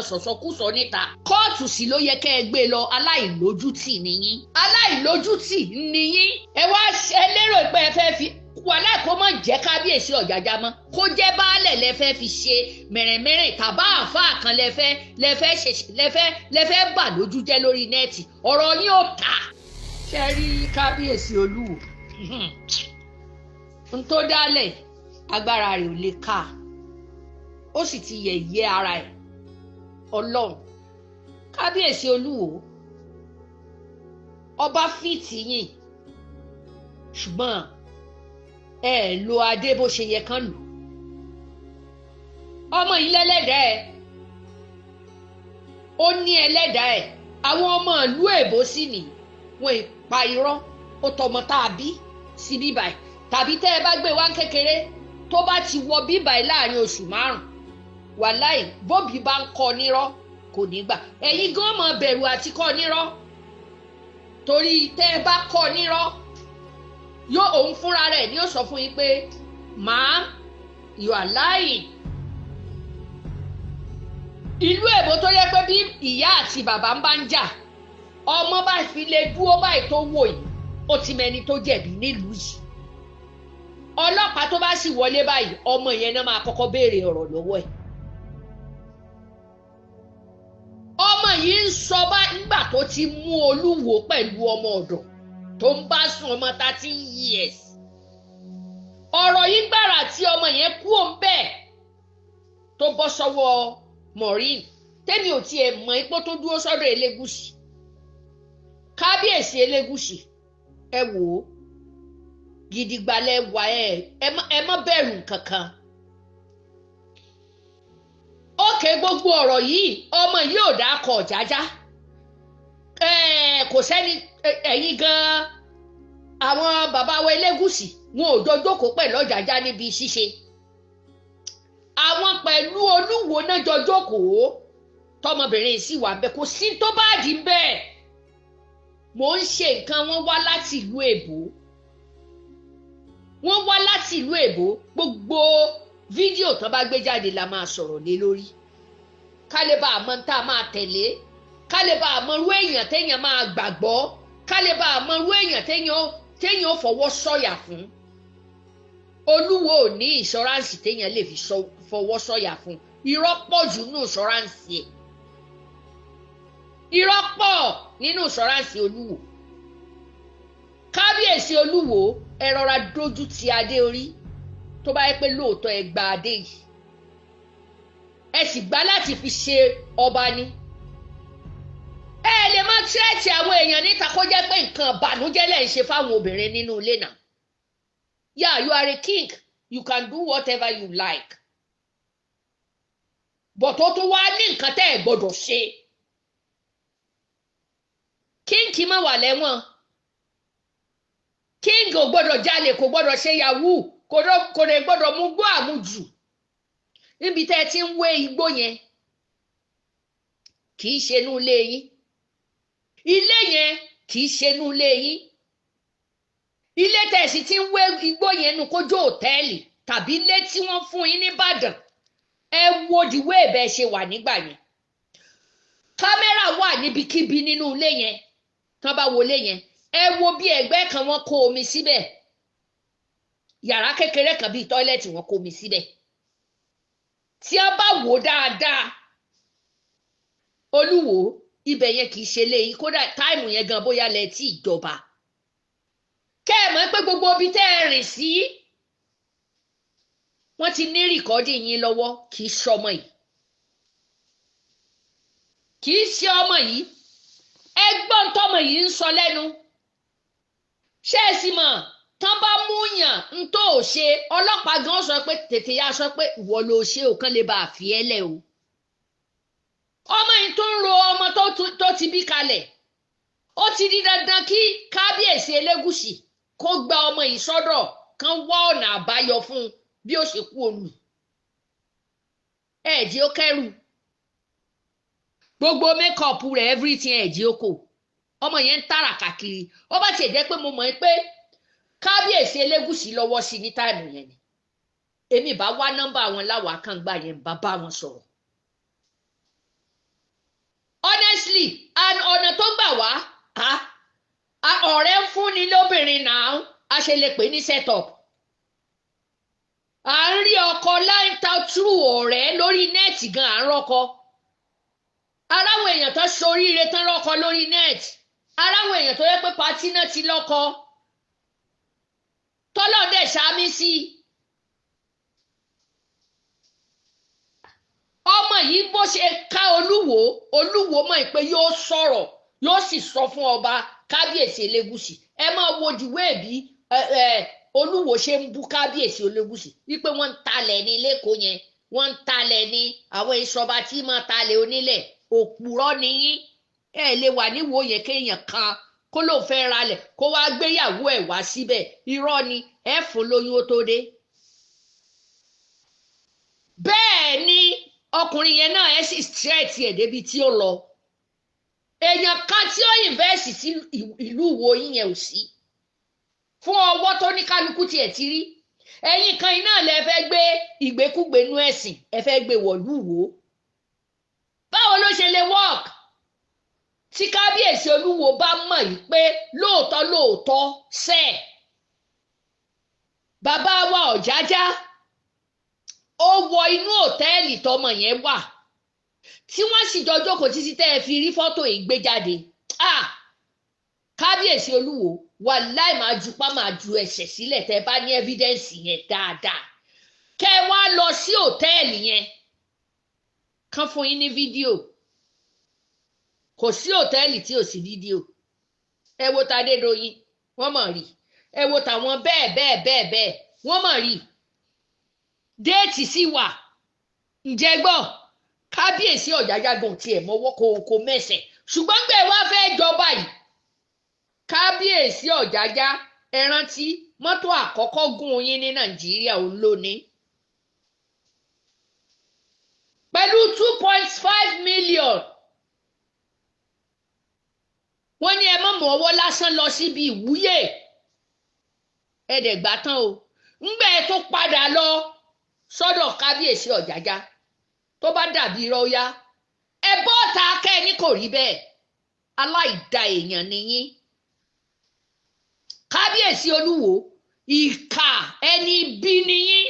Sọ̀sọkúsọ níta, kóòtù sì ló yẹ kẹ́ ẹ gbé lọ. Aláìlójútì nìyí, aláìlójútì nìyí. Ẹ wá ẹ lérò pé ẹ fẹ́ fi wàhálà kó mọ̀ jẹ́ kábíyèsí Ọ̀jájá mọ́, kó jẹ́ baálẹ̀ lẹ fẹ́ fi ṣe mẹ̀rẹ̀mẹ̀rẹ̀, tàbá àáfàá kan lẹ fẹ́ ṣe lẹ fẹ́ bà lójú jẹ́ lórí net. Ọ̀rọ̀ yín ò ta. Ṣe rí kábíyèsí Olúwo n tó dálẹ̀, agbára rẹ̀ ò lè ká, ó sì ti yẹ̀yẹ́ ara ẹ̀. Ọlọ́run, kábíyèsí Olúwo, ọba fìtì yìn, ṣùgbọ́n ẹ lo adé bó ṣe yẹ kán lò. Ọmọ yìí lẹ́lẹ́dàá ẹ̀, ó ní ẹlẹ́dàá ẹ̀. Àwọn ọmọ ìlú èbó sì ní wọn ì pa irọ́. Ó tọmọ tá a bí sí bíbà ẹ̀, tàbí tẹ́ ẹ bá gbé wá kékeré, tó bá ti wọ bíbà ẹ̀ láàrin oṣù 5, wàláì, bóbi bá ń kọ́ nírọ́, kò ní gbà. Ẹ̀yin gan mọ̀ bẹ̀rù àti kọ́ nírọ́, torí tẹ́ ẹ bá kọ́ nírọ́, yóò òun fúnra rẹ̀ ni ó sọ fún yín pé, "Ma'am, you are lying." Ìlú èbó tó yẹ pé bí ìyá àti bàbá ń bá ń jà, ọmọ bá fi lè dúró báyìí tó wò yìí, ó ti mẹni tó jẹ̀bi nílùú yìí. Ọlọ́pàá tó bá sì wọlé báyìí, ọmọ yẹn náà máa kọ́kọ́ béèrè ọ̀rọ̀ lọ́wọ́ ẹ̀. Ọmọ yìí ń sọ bá nígbà tó ti mú Olúwo pẹ̀lú ọmọ ọ̀dọ̀ tó ń bá sùn, ọmọ 13 years. Ọ̀rọ̀ yìí, gbàrà tí ọmọ yẹn kú òun bẹ́ẹ̀ tó bọ́ sọ́wọ́ Maureen, tẹ́mi ò tiẹ̀ mọ̀ ipò tó dúró sọ́dọ̀ Elégùṣì. Kábíyèsí Elégùṣì, ẹ wò ó gidigbalẹ̀ wà, ẹ má bẹ̀rù kankan. Ókè, gbogbo ọ̀rọ̀ yìí, ọmọ yìí ò dákọ̀ Ọ̀jájá, kò sẹ́ni. Ẹ̀yin gan-an, àwọn bàbá wa Elégùṣì, wọn ò jọ jókòó pẹ̀lú Ọ̀jájá níbi ṣíṣe. Àwọn pẹ̀lú Olúwo náà jọ jókòó, tọmọbìnrin sì wà bẹ́ẹ̀. Kò sí tó bá dì bẹ́ẹ̀. Mò ń ṣe nǹkan, wọn wá láti ìlú èbó, wọ́n wá láti ìlú èbó. Gbogbo fídíò tán bá gbé jáde la máa sọ̀rọ̀ lé lórí, ká lè bá a mọ tá a máa tẹ̀lé, ká lè bá a mọ irú èèyàn téèyàn máa gbàgbọ́, ká lè bá a mọ irú èèyàn téèyàn ó fọwọ́ sọ̀yà fún. Olúwo ò ní insurance téèyàn lè fi fọwọ́ sọ̀yà fún. Irọ́ pọ̀ jù nínú insurance ẹ̀, irọ́ pọ̀ nínú insurance Olúwo. Kábíyèsí Olúwo, ẹ rọra dójú ti adé orí. Tó bá yẹ pé lóòótọ́ ẹ gba adé yìí, ẹ sì gbà láti fi ṣe ọba ni, ẹ lè má threat àwọn èèyàn níta, kó jẹ́ pé nǹkan ìbànújẹ́ lẹ̀ ń ṣe fáwọn obìnrin nínú ilé náà. Yeah, you are a king, you can do whatever you like, but ó tún wá ní nǹkan tẹ́ ẹ gbọ́dọ̀ ṣe. King má wà lẹ́wọ̀n, king ò gbọ́dọ̀ jalè, kò gbọ́dọ̀ ṣe yahoo, kò lè gbọ́dọ̀ mú gbọ́ àmujù. Níbi tẹ́ ẹ ti ń wé igbó yẹn, kì í ṣe inú ilé yín. Ilé yẹn kì í ṣe inú ilé yín. Ilé tẹ́ ẹ sì ti ń wé igbó yẹn nu kójú òtẹ́ẹ̀lì tàbí ilé tí wọ́n fún yín nìbàdàn. Ẹ wo dìwé ẹ̀bẹ̀ ṣe wà nígbà yẹn. Kámẹ́rà wà níbikíbi nínú ilé yẹn. Tán bá wọlé yẹn, ẹ wo bí ẹgbẹ́ kan, wọ́n kó omi síbẹ̀, yàrá kékeré kan bíi toilet, wọ́n kó omi síbẹ̀. Tí a bá wò dáadáa, Olúwo, ibẹ̀ yẹn kì í ṣe lé yín. Kódà time yẹn gan, bóyá lẹ tí ìjọba kẹ́ ẹ̀ mọ̀ pé gbogbo ibi tẹ́ ẹ rìn sí, wọ́n ti ní record yín lọ́wọ́. Kì í ṣọmọ yìí, kì í ṣe ọmọ yìí. Ẹgbọ́n tọmọ yìí ń sọ lẹ́nu, ṣé ẹ sì mọ̀ tán bá mú yàn ń tó ò ṣe, ọlọ́pàá gan sọ pé tètè yá sọ pé ìwọ ló ṣe ò, kán lè bá a fi ẹ́ lẹ̀ o. Ọmọ yìí tó ń ro ọmọ tó ti bí kalẹ̀, ó ti di dandan kí kábíyèsí Elégùṣì kó gba ọmọ yìí sọ́dọ̀, kán wá ọ̀nà àbáyọ fún un bí ó ṣe kú olù ẹ̀ẹ́dì ó kẹ́rù gbogbo makeup rẹ̀, everything, ẹ̀ẹ́dì ó kò. Ọmọ yẹn ń tàràkà kiri. Ó bá tiẹ̀ jẹ́ pé mo mọ̀ pé kábíyèsí Elégùṣì lọ́wọ́ sí ní time yẹn ni, èmi bá wá nọ́mbà wọn láwàá kan gbà yẹn, bá bá wọn sọ̀rọ̀. A ṣe lè pè ní set up. À ń rí ọkọ láìta through ọ̀rẹ́ lórí net gan, à ń rọ́kọ. Aráwọn èèyàn tó ṣoríire tán rọ́kọ lórí net. Aráwọn èèyàn tó yẹ pé party náà ti lọ́kọ. Tọ́lọ́ dẹ̀ ṣáámi sí i. Ọmọ yìí bó ṣe ká Olúwo, Olúwo mọ̀ pé yóò sọ̀rọ̀, yóò sì sọ fún ọba kábíyèsí Elégùṣì. Ẹ máa wo jùwé bí Olúwo ṣe ń bú kábíyèsí Elégùṣì wípé wọ́n ń talẹ̀ ní lẹ́kọ̀ọ́ yẹn, wọ́n ń talẹ̀ ní àwọn ìṣọba tí máa talẹ̀ onílẹ̀. Òpùrọ́ ni yín. Ẹ lè wà níwò yẹn kéèyàn kan kó ló fẹ́ ralẹ̀ kó wá gbéyàwó ẹ̀ wá síbẹ̀. Irọ́ ni, ẹ fún lóyún ó tó dé. Bẹ́ẹ̀ ni ọkùnrin yẹn náà ẹ sì straight ẹ̀ débi tí ó lọ. Èèyàn kan tí ó invest sí ìlú wo yín yẹn ò sí. Fún ọwọ́ tó ní kálukú tiẹ̀ ti rí. Ẹ̀yin kan iná lẹ fẹ́ gbé ìgbékúgbé nú ẹ̀sìn, ẹ fẹ́ gbé wọ̀lú Ìwó. Báwo ló ṣe lè work? Tí kábíyèsí Olúwo bá mọ̀ yìí pé lóòótọ́ lóòótọ́ sẹ́ẹ̀, bàbá wa Ọ̀jájá ó wọ inú òtẹ́ẹ̀lì tọmọ yẹn wà, tí wọ́n sì jọ jókòó títí tẹ́ ẹ fi rí fọ́tò yìí gbé jáde. Kábíyèsí Olúwo wàláì máa jupá máa ju ẹsẹ̀ sílẹ̀ tẹ́ bá ní evidence yẹn dáadáa. Kẹ́ ẹ wá lọ sí òtẹ́ẹ̀lì yẹn kán fún yín ní fídíò. Kò sí òtẹ́ẹ̀lì tí ò sí fídíò. Ẹ wo t'Adédoyin, wọ́n mọ̀ rí. Ẹ wo tàwọn bẹ́ẹ̀ bẹ́ẹ̀ bẹ́ẹ̀ bẹ́ẹ̀, wọ́n mọ̀ rí. Déètì sì wà. Ǹjẹ́ gbọ́, kábíyèsí Ọ̀jájá gan tiẹ̀ mọ́wọ́ kò mẹ́sẹ̀. Ṣùgbọ́n gbẹ̀ wá fẹ́ jọba yìí, kábíyèsí Ọ̀jájá, ẹ rántí mọ́tò àkọ́kọ́ gùn yín ní Nàìjíríà òun ló ní. Pẹ̀lú 2.5 million. Wọ́n ní ẹ má mú ọwọ́ lásán lọ síbi ìwúyè. Ẹ dẹ̀ gbà tán o. Ńgbẹ́ tó padà lọ sọ́dọ̀ kábíyèsí Ọ̀jájá tó bá dàbí irọ́ yá. Ẹ bọ́ta kẹ́ ẹ ní kò rí bẹ́ẹ̀. Aláìda èèyàn ni yín. Kábíyèsí Olúwo, ìkà ẹni bí ni yín.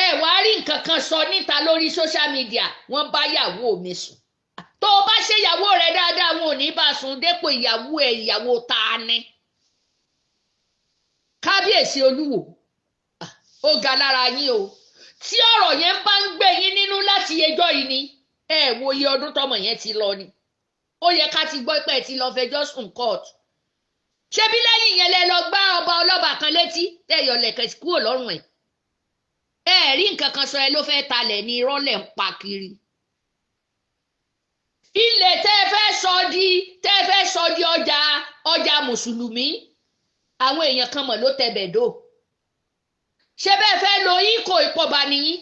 Ẹ wá rí nǹkan kan sọ níta lórí social media, wọ́n bá yàwó mi sùn. Tó o bá ṣe ìyàwó rẹ dáadáa, wọn ò ní bá sùn dépò ìyàwó ẹ, ìyàwó ta ni. Kábíyèsí Olúwo, ó ga lára yín o. Tí ọ̀rọ̀ yẹn bá ń gbé yín nínú láti ẹjọ́ yìí ni, ẹ wo iye ọdún tọmọ yẹn ti lọ ni. Ó yẹ ká ti gbọ́ pé ẹ ti lọ fẹjọ́ sùn court. Ṣebí lẹ́yìn yẹn lẹ lọ gbá ọba ọlọ́ba kan létí tẹ̀yọ̀ lẹ̀kẹ̀ kúrò lọ́rùn ẹ̀. Ẹ rí nǹkan kan sọ, ẹ ló fẹ́ talẹ̀ ní irọ́ lẹ̀ ń pa kiri. Ilẹ̀ tẹ́ ẹ fẹ́ sọ di, tẹ́ ẹ fẹ́ sọ di ọjà, ọjà mùsùlùmí, àwọn èèyàn kan mọ̀ ló tẹbẹ̀ dò. Ṣé bẹ́ẹ̀ fẹ́ lo ikọ̀ ìpọ̀ba nìyí?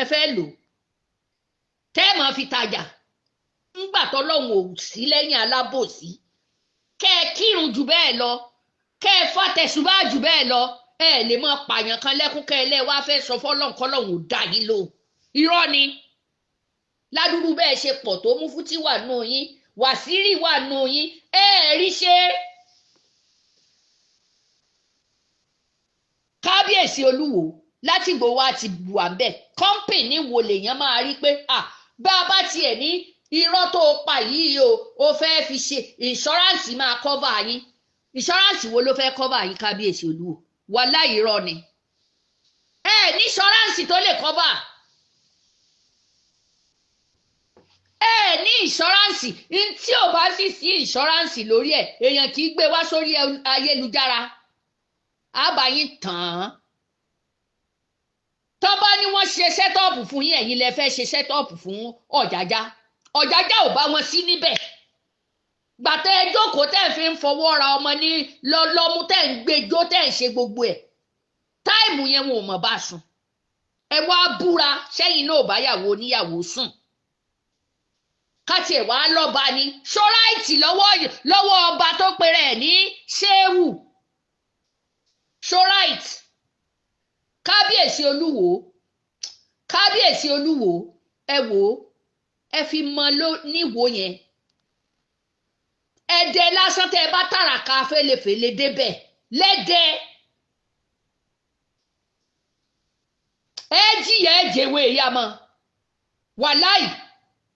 Ẹ fẹ́ lò. Tẹ́ ẹ máa fi tajà. Ńgbà tọ́lọ́hun ò sí lẹ́yìn alábòsí. Kẹ́ ẹ kírun jù bẹ́ẹ̀ lọ. Kẹ́ ẹ fàtẹ̀sùbá jù bẹ́ẹ̀ lọ. Ẹ lè máa pààyàn kan lẹ́kún kẹ́ ẹ lẹ́ wá fẹ́ sọ fọ́lọ́hun kọ́lọ́hun ò dá yín lò. Irọ́ ni. Ládùúrú bẹ́ẹ̀ ṣe pọ̀ tó, Mufti wà nù yín, Wàsírí wà nù yín, ẹ rí ṣe. Kábíyèsí Olúwo láti gbò wá ti wà ń bẹ̀. Kọ́ńpìnì wo lèèyàn máa rí pé bá a bá tiẹ̀ ní irọ́ tó o pa yìí o, o fẹ́ fi ṣe ìṣọ́ráǹsì máa kọ́fà yín. Ìṣọ́ráǹsì wo ló fẹ́ kọ́fà yín, kábíyèsí Olúwo? Wàláhì irọ́ ni. Ẹ ní ìṣọ́ráǹsì tó lè kọ́fà. Ẹ ní ìṣọ́ráǹsì tí ò bá sì sí ìṣọ́ráǹsì lórí ẹ̀, èèyàn kì í gbé wá sórí ayélujára. Àbáyín tàn án. Tọ́ bá ní wọ́n ṣe sẹ́tọ̀pù fún yín, ẹ̀yin lẹ fẹ́ ṣe sẹ́tọ̀pù fún Ọ̀jájá. Ọ̀jájá ò bá wọn sí níbẹ̀. Gbàtẹ́ ẹ jókòó tẹ́ ẹ fi ń fọwọ́ ra ọmọ ní lọ́mú tẹ́ ń gbẹjọ́ tẹ́ ń ṣe gbogbo ẹ̀. Táìmù yẹn wọn ò mọ̀ bá sùn. Ẹ wá búra sẹ́yìn náà ò bá yàwó oníyàwó sùn. Káti ẹ̀ wá lọ́ba ni ṣọ́ráìtì lọ́wọ́ ọba tó pèrè ẹ̀ ní ṣéwù. Ṣọ́ráìtì. Kábíyèsí Olúwo, kábíyèsí Olúwo, ẹ wò ó, ẹ fi mọ níwò yẹn. Ẹdẹ lásán tẹ́ ẹ bá tàràkà fẹlẹfẹlẹ débẹ̀ lẹ́dẹ. Ẹ jìyà ẹ jẹwé ìyá mọ. Wàláì,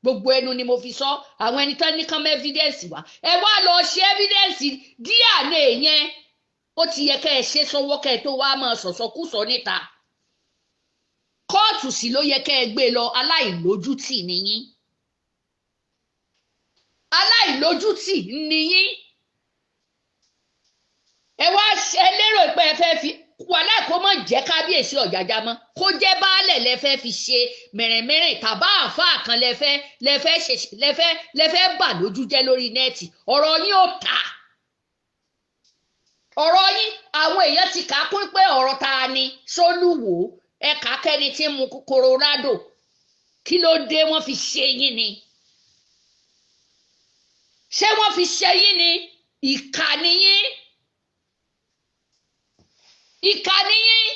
gbogbo ẹnu ni mo fi sọ. Àwọn ẹni tán ní kán mọ evidence wá, ẹ wá lọ ṣe evidence DNA yẹn. Ó ti yẹ kẹ́ ẹ ṣe sọ́wọ́ kẹ́ ẹ tó wá máa sọ̀sọ́kùsọ níta. Kóòtù sì ló yẹ kẹ́ ẹ gbé lọ. Aláìlójútì nìyín, aláìlójútì nìyín. Ẹ wá ẹ lérò pé ẹ fẹ́ fi wàhálà kó mọ̀ jẹ́ kábíyèsí Ọ̀jájá mọ́, kó jẹ́ baálẹ̀ lẹ fẹ́ fi ṣe mẹ̀rẹ̀mẹ̀rẹ̀, tàbá àáfàá kan lẹ fẹ́ lẹ fẹ́ ṣe lẹ fẹ́ lẹ fẹ́ bà lójú jẹ́ lórí net. Ọ̀rọ̀ yín ò tà. Ọ̀rọ̀ yín, àwọn èèyàn ti kà á kún pé ọ̀rọ̀ ta ni sólùwò ẹ̀ka kẹ́ni tí ń mu Colorado. Kí ló dé? Wọ́n fi ṣe yín ni? Ṣé wọ́n fi ṣe yín ni? Ìkà ni yín, ìkà ni yín.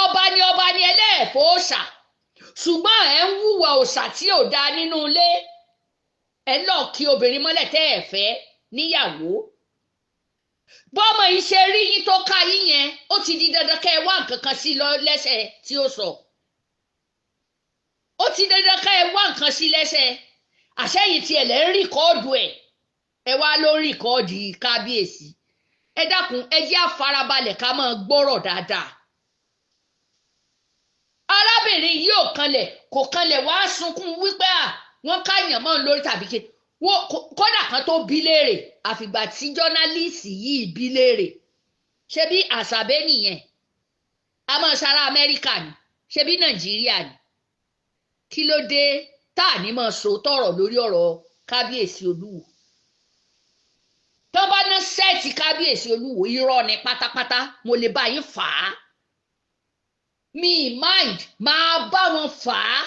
Ọba ni, ọba ni ẹlẹ́ẹ̀fọ́ òòṣà, ṣùgbọ́n ẹ̀ ń hùwà òòṣà tí ò dáa nínú ilé. Ẹ̀ ń lọ kí obìnrin mọ́lẹ̀ tẹ́ ẹ̀ fẹ́ níyàwó. Bọ́mọ yìí ṣe rí yín tó ká yín yẹn, ó ti di dandan kẹ́ ẹ wá nǹkan kan sí lọ lẹ́sẹ̀ tí ó sọ. Ó ti dandan kẹ́ ẹ wá nǹkan sí lẹ́sẹ̀. Àṣẹyìn tí ẹ lẹ́ ń record ẹ̀, ẹ wá ló ń record kábíyèsí. Ẹ dákun, ẹ jẹ́ àfarabalẹ̀ ká máa gbọ́rọ̀ dáadáa. Arábìnrin yìí ò kanlẹ̀, kò kanlẹ̀ wá sunkún wípé à wọ́n káyàn mọ́ lórí tàbí kí kódà kan tó bí léèrè. Àfìgbà tí journalist yìí bí léèrè, ṣé bí àṣàbẹ́ nìyẹn, a máa ṣara Amẹ́ríkà ni, ṣé bí Nàìjíríà ni? Kí ló dé tá à ní máa sọ tọrọ lórí ọ̀rọ̀ kábíyèsí Olúwo? Tó bá ná set kábíyèsí Olúwo, irọ́ ni pátápátá. Mo lè bá yín fà á, mi mind máa bá wọn fà á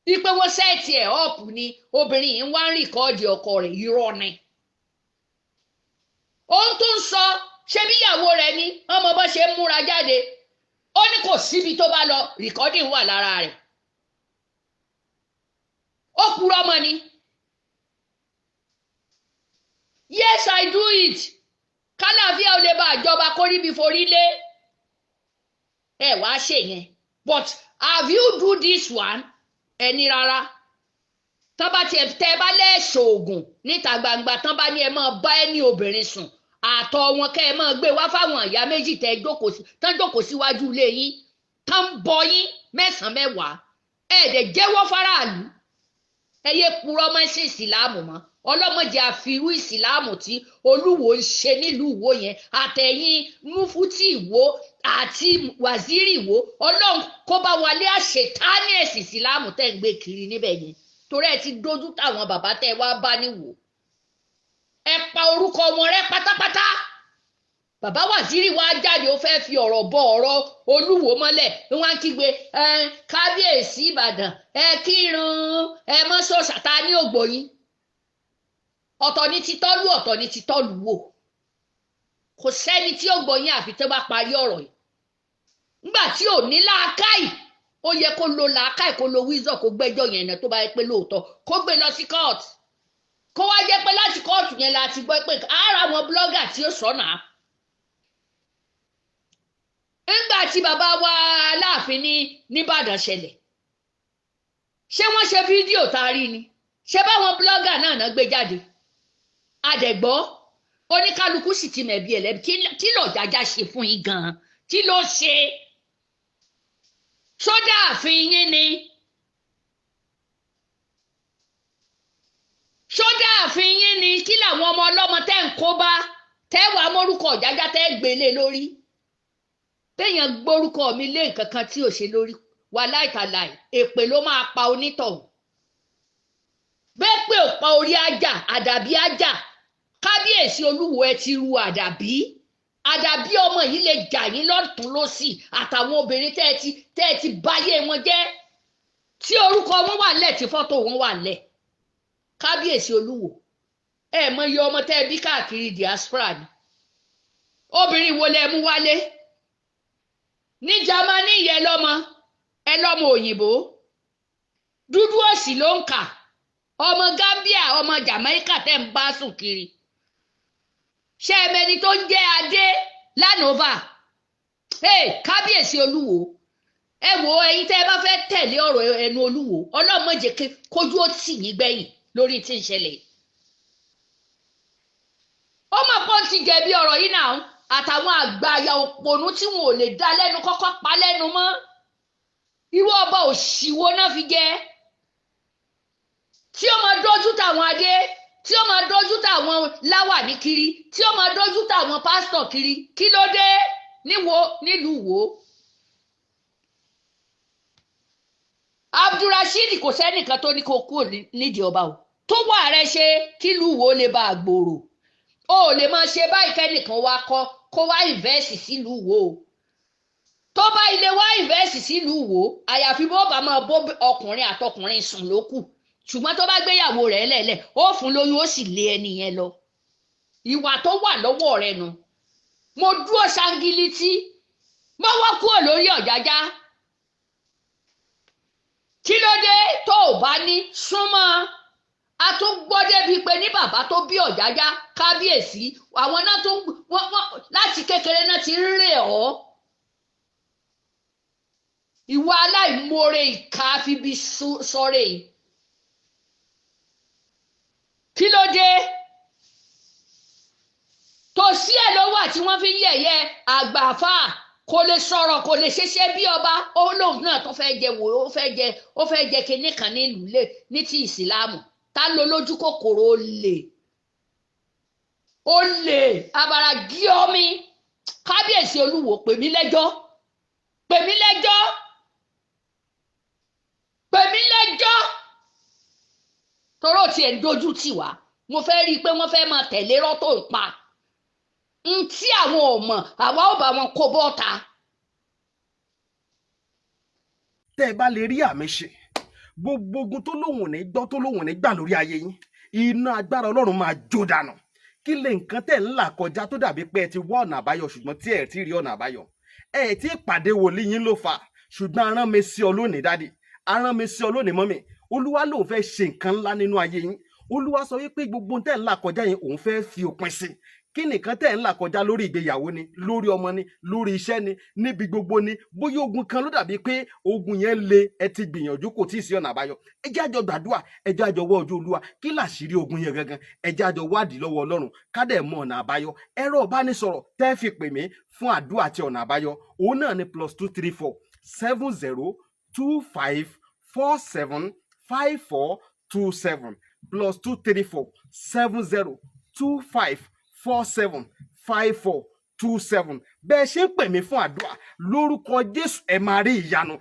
wípé wọ́n set ẹ̀ up ni. Obìnrin yìí ń wá ń record ọkọ rẹ̀, irọ́ ni. Ohun tó ń sọ, ṣé bí ìyàwó rẹ̀ ni, ọmọ bó ṣe ń múra jáde, ó ní kò síbi tó bá lọ, recording wà lára rẹ̀. Ó purọ́ mọ́ ni. Yes, I do it. Kálàáfíà ò lè bá àjọba kóríbi forí lé. Ẹ wá ṣe yẹn, but have you do this one? Ẹni rárá. Tán bá tiẹ̀ tẹ́ bá lẹ́ẹ̀ṣọ̀ oògùn níta gbangba, tán bá ní ẹ máa bá ẹni obìnrin sùn, àtọ̀ wọn kẹ́ ẹ máa gbé wá fáwọn ìyá méjì tẹ́ jókòó tán jókòó síwájú ilé yín, tán ń bọ yín mẹ́sàn-án mẹ́wàá, ẹ dẹ̀ jẹ́wọ́ faraàlú. Ẹ yé purọ́ mọ́ sí ìsìláàmù mọ́. Ọlọ́mọdé àfirú ìsìláàmù tí Olúwo ń ṣe nílùú Ìwó yẹn, àtẹ̀yìn múfútì Ìwó àti wàzírì Ìwó, Ọlọ́run kó bá wọlé àṣetánì ẹ̀sìn ìsìláàmù tẹ́ ń gbé kiri níbẹ̀ yẹn, torí ẹ ti dójú táwọn bàbá tẹ́ wá bá níwò. Ẹ pa orúkọ wọn rẹ́ pátápátá. Bàbá wàzírì wá jáde, ó fẹ́ẹ́ fi ọ̀rọ̀ bọ ọ̀rọ̀ Olúwo mọ́lẹ̀. Wọ́n á kígbe, kábíyèsí Ìbàdàn, ẹ kírun, ẹ mọ́ sọ̀sà ta ní ògbóyin. Ọ̀tọ̀ ní ti tọ́lú, ọ̀tọ̀ ní ti tọ́lú wò. Kò sẹ́ni tí ó gbọ́ yín àfi tó bá parí ọ̀rọ̀ yìí. Nígbà tí ò ní làákàyè, ó yẹ kó lo làákàyè, kó lo wisdom, kó gbẹ́jọ́ yẹn náà tó bá yẹ pé lóòótọ́, kó gbé lọ sí court. Kó wá jẹ́ pé láti court yẹn la ti gbọ́ pé ara àwọn blogger tí ó sọ̀nà. Nígbà tí bàbá wa Aláàfin ní Nìbàdàn ṣẹlẹ̀, ṣé wọ́n ṣe fídíò tá a rí ni? Ṣé báwọn blogger náà náà gbé jáde? Adẹ̀gbọ́ oníkálukú sì ti mẹ̀bi ẹ̀lẹ́bi. Kí ló Ọ̀jájá ṣe fún yín gan-an? Kí ló ṣe? Sódà ààfin yín ni? Sódà ààfin yín ni? Kí làwọn ọmọ ọlọ́mọ tẹ́ ń kó bá tẹ́ wàá mórúkọ Ọ̀jájá tẹ́ gbélé lórí? Téèyàn gbórúkọ mi lé nǹkan kan tí ò ṣe lórí wà láìtàláì, èpè ló máa pa onítọ̀hún. Bẹ́ẹ̀ pé ò pa orí ajá, àdàbí ajá. Kábíyèsí Olúwo, ẹ ti ru àdàbí. Àdàbí ọmọ yìí lè jà yín lọ́tún lọ́sì, àtàwọn obìnrin tẹ́ ẹ ti báyé wọn jẹ́, tí orúkọ wọn wà lẹ̀, tí fọ́tò wọn wà lẹ̀. Kábíyèsí Olúwo, ẹ mọ iye ọmọ tẹ́ ẹ bí káàkiri diaspora ni. Obìnrin wo lẹ mú wálé ní Jámánì yẹn? Lọ́mọ ẹ lọ́mọ òyìnbó dúdú òsì ló ń kà. Ọmọ Gambia, ọmọ Jamaica tẹ́ ń bá sùn kiri, ṣé ẹ mẹni tó ń jẹ́ Adé Lánova? Hey, kábíyèsí Olúwo, ẹ wo, ẹ̀yin tẹ́ ẹ bá fẹ́ tẹ̀lé ọ̀rọ̀ ẹnu Olúwo, Ọlọ́run má jẹ́ kójú ó tì yín gbẹ̀yìn lórí tí ń ṣẹlẹ̀. Ó mọ̀ pé ó ti jẹ̀bi ọ̀rọ̀ yìí náà, àtàwọn àgbàyà òpònú tí wọn ò lè dá lẹ́nu kọ́kọ́ pa lẹ́nu mọ́. Irú ọba òṣìwò náà fi jẹ́, tí ó máa dójú táwọn adé, tí ó máa dójú táwọn láwàní kiri, tí ó máa dójú táwọn pásítọ̀ kiri. Kí ló dé níwo nílùú wo? Abdulrasheed, kò sẹ́nìkan tó ní kó kúrò nídìí ọba o. Tó wà rẹ ṣe kílùú wo lè bá a gbòòrò. O ò lè máa ṣe báyìí kẹ́nìkan wá kọ́ kó wá invest sílùú wo o. Tó bá ilé wá invest sílùú wo, àyàfi bó bá máa bó ọkùnrin àtọkùnrin sùn ló kù. Ṣùgbọ́n tó bá gbéyàwó rẹ̀ lẹ̀lẹ̀, ó fún lóyún, ó sì lé ẹni yẹn lọ. Ìwà tó wà lọ́wọ́ rẹ̀ nu. Mo dúró ṣangilítí, mo wá kúrò lórí Ọ̀jájá. Kí ló dé tó o bá ní súnmọ́? A tún gbọ́ débi pé ní bàbá tó bí Ọ̀jájá, kábíyèsí, àwọn náà tún wọ́n láti kékeré náà ti ń rè ọ́. Ìwà aláìmoore, ìka fíbi sọ̀rọ̀ yìí. Kí ló dé? Tòsí ẹ̀ ló wà tí wọ́n fi ń yẹ̀yẹ́ àgbààfà. Kò lè sọ̀rọ̀, kò lè ṣeṣẹ́ bí ọba. Ó lóun náà tó fẹ́ jẹ wò, ó fẹ́ jẹ kinní kan nílùú lé ní ti ìsìlámù. Ta ló lójú kòkòrò? Olè, olè, abara gíọ́mí. Kábíyèsí Olúwo, pè mí lẹ́jọ́, pè mí lẹ́jọ́, pè mí lẹ́jọ́. Toró tiẹ̀ ń dojú tì wá. Mo fẹ́ rí i pé wọ́n fẹ́ máa tẹ̀lé rọ́tò ń pa ntí àwọn ò mọ̀, àwa ò bá wọn kó bọ́ta. Tẹ́ ẹ bá lè rí àmì ṣe, gbogbo ogun tó lóun ò ní gbọ́, tó lóun ò ní gbà lórí ayé yín, iná agbára Ọlọ́run máa jó dànù. Kí lè nǹkan tẹ̀ ń là kọjá tó dàbí pé ẹ ti wá ọ̀nà àbáyọ, ṣùgbọ́n tí ẹ ti rí ọ̀nà àbáyọ? Ẹ ti pàdé wòlíì yín ló fà. Ṣùgbọ́n arán mi sí ọ lónìí, daddy, arán mi sí ọ lónìí, mummy. Olúwa lòun fẹ́ ṣe nǹkan ńlá nínú ayé yín. Olúwa sọ wípé gbogbo tẹ̀ ń là kọjá yẹn, òun fẹ́ fi òpin sí. Kí nìkan tẹ̀ ń là kọjá? Lórí ìgbéyàwó ni, lórí ọmọ ni, lórí iṣẹ́ ni, níbi gbogbo ni. Bóyá ogun kan ló dàbí pé ogun yẹn le, ẹ ti gbìyànjú, kò tí ì sí ọ̀nà àbáyọ. Ẹ jẹ́ àjọ gbàdúrà, ẹ jẹ́ àjọ wọ́ ojú Olúwa. Kí làṣírí ogun yẹn gangan? Ẹ jẹ́ àjọ wádìí lọ́wọ́ Ọlọ́run, ká dẹ̀ mọ ọ̀nà àbáyọ. Ẹ̀rọ ìbánisọ̀rọ̀ tẹ́ fi pè mí fún àdúrà àti ọ̀nà àbáyọ, òun náà ni +234 70 25 47 54 27, +234 70 25 47 54 27. Bẹ́ẹ̀ ṣe ń pè mí fún àdúrà, lórúkọ Jésù, ẹ máa rí ìyanu.